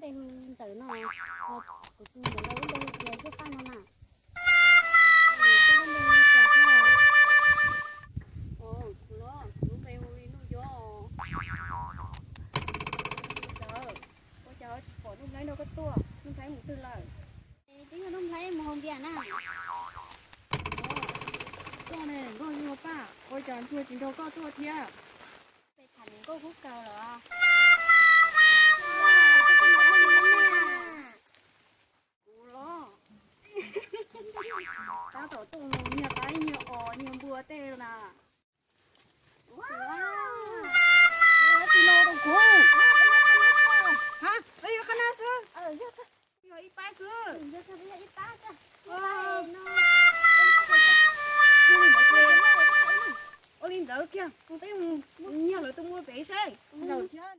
Ntxawm no, kuv tus muam lawv lub npe hu tias Zuag Paj no na. Koj lub npe hu li cas thiab? Kuv los, kuv lub npe hu li Nuj Yob. Ntxawm, ua cas tsis pom Nuj Nplhaib nrog koj tuaj, Nuj Nplhaib mus twg lawm? Twb yog Nuj Nplhaib mus haus npias na. Koj ne, Nkauj Zuag Paj, ua cas ntsuag tsis nrog koj tuaj thiab? Peb tham niam Nkauj Kub Kaws lawm. Kuv los, tab tom tuaj mus nyiag qaib nyiag os nyiag npua tej na. Tsis no rau kuv. Ha, peb yog qhab nab xwb. Yog ib pab xwb. Ua li ntawd kiag, peb mus nyiag lawv tus npua pem seb. Ntxawm thiab.